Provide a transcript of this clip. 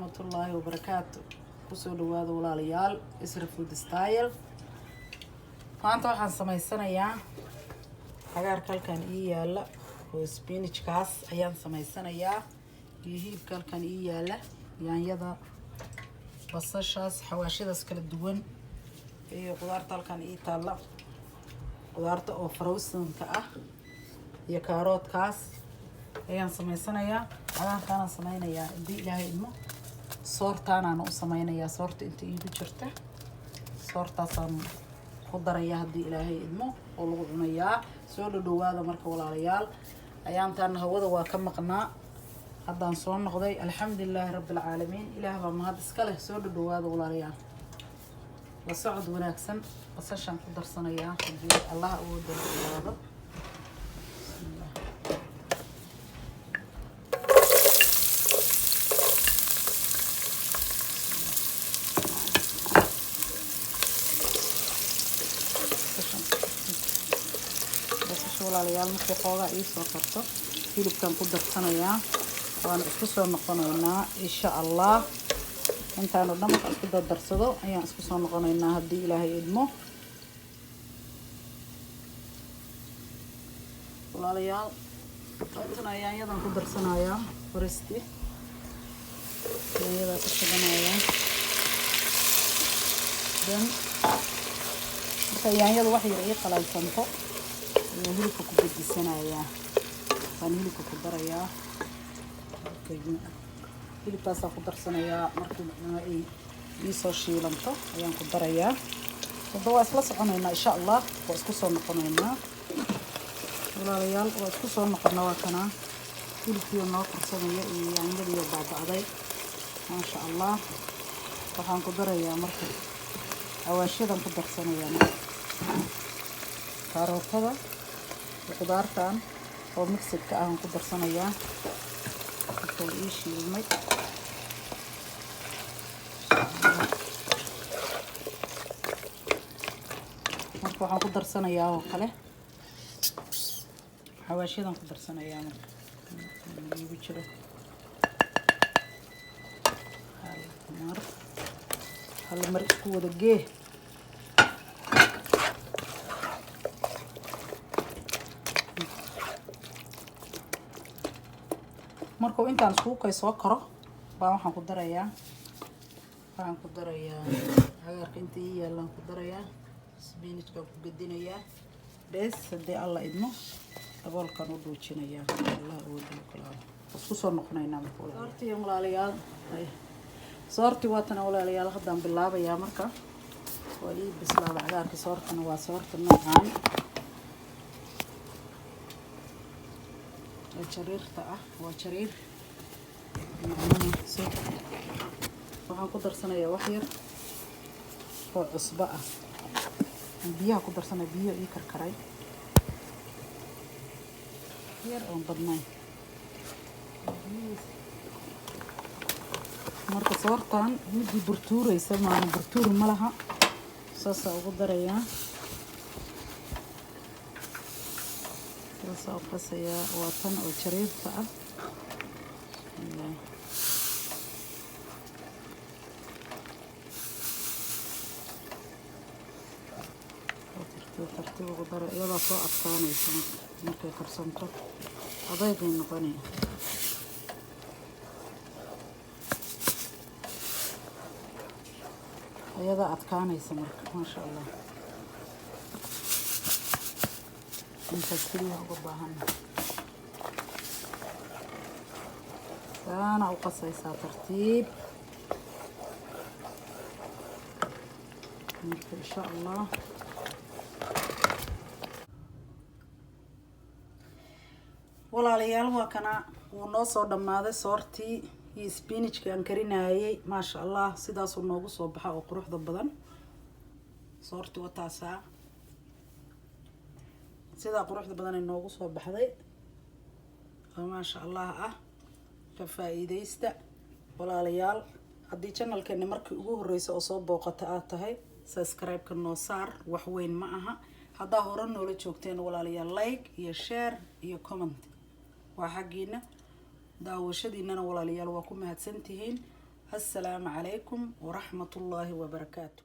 Waraxmatullaahi wabarakaatu. Kusoo dhawaada, walaalayaal, Isra Food Style. Maanta waxaan samaysanayaa cagaarka halkan ii yaala oo spinachkaas ayaan samaysanayaa, iyo hilibka halkan ii yaala, yaanyada, basashaas, xawaashyadaas kala duwan iyo qudaarta halkan ii taalla, qudaarta oo frozenka ah iyo kaaroodkaas ayaan samaysanayaa. Cagaarkaanaan sameynayaa haddii Ilaahay idmo. Soortaanaan u sameynayaa. Soorta inta iigu jirta soortaasaan ku darayaa haddii Ilaahay idmo oo lagu cunayaa. Soo dhadhawaada marka, walaalayaal. Ayaantaana hawada waa ka maqnaa, haddaan soo noqday, alxamdulilaahi rabbi alcaalamiin. Ilaah baa mahad iska leh. Soo dhadhawaada, walaalayaal, la socod wanaagsan. Basashaan ku darsanayaa haddii Allah awooda la ilaado. Bismillah. Basasha, walaalayaal, markay xoogaa iisoo karto, hilibkaan ku darsanayaa. Waana isku soo noqonaynaa insha Allah. Intaan oo dhan markaan isku dardarsado ayaan isku soo noqonaynaa haddii Ilaahay idmo. Walaalayaal, qaybtan yaanyadan ku darsanayaa. Faristi yaanyadaa ku shubanayaa. Then marka yaanyadu wax yar ii qalaysanto ayaan hilibka ku gedisanayaa, waan hilibka ku darayaa. Hilibkaasaan ku darsanayaa. Markii ay iisoo shiilanto ayaan ku darayaa. Hadda waa isla soconaynaa insha Allah, waa isku soo noqonaynaa, walaalayaal. Waa isku soo noqona. Waa kanaa hilibkiio noo karsamaya iyo yaanyadiioo baaba'day, maasha Allah. Waxaan ku darayaa marka xawaashyadan ku darsanayaa marka, kaarootada iyo qudaartan oo mixedka ah aan ku darsanayaa. Marka waa ii shiilmay. Marka waxaan ku darsanayaa oo kale xawaashyadan ku darsanayaa. Marka iigu jiro hal mar, hal mar isku wada gee. Markuu intaan iskugu kay soo karo baa waxaan ku darayaa cagaarka inta ii yaallaan ku darayaa, spinachkaan ku gedinayaa bes. Haddii Alla idmo, daboolkaan u dhuujinayaa. Allah awooda ogolaado. Isku soo noqonaynaa marka. Soortii, walaalayaal, soortii waatana, walaalayaal. Haddaan bilaabayaa. Marka waa ii bislaada cagaarka. Soortana waa soorta noocaan ee jariirta ah, waa jariir macnaha. Waxaan ku darsanayaa wax yar oo cusbo ah. Biyaha ku darsanaya, biyo ii karkaray yar oon badnayn. Marka soortan midii burtuureysa maana, burtuur ma laha. Saasaa ugu darayaa, saasaa u qasayaa. Waa tan oo jariirta ah. Bismillah. Tartiib tartiib ugu dara, iyadaa soo adkaanaysa. Markay karsanto adaygay noqonaya. Iyadaa adkaanaysa marka, maasha Allah. Intaas keliya uga baahana. Saana u qasaysaa tartiib marka, insha Allah. Walaalayaal, waa kana, wuu noo soo dhammaaday soortii iyo spinachka aan karinayay, maasha Allah. Sidaasuu noogu soo baxa oo quruxda badan. Soortii wataasaa, sidaa quruxda badan ay noogu soo baxday oo maasha Allah ah. Ka faa-iideysta, walaalayaal. Haddii channelkeeni markii ugu horeysa oo soo booqata aad tahay, subscribe-ka noo saar, wax weyn ma aha. Haddaa hore noola joogteen, walaalayaal, like iyo share iyo comment waa xaggiina. Daawashadiinana, walaalayaal, waa ku mahadsantihiin. Assalaamu calaykum waraxmatullaahi wabarakaatu.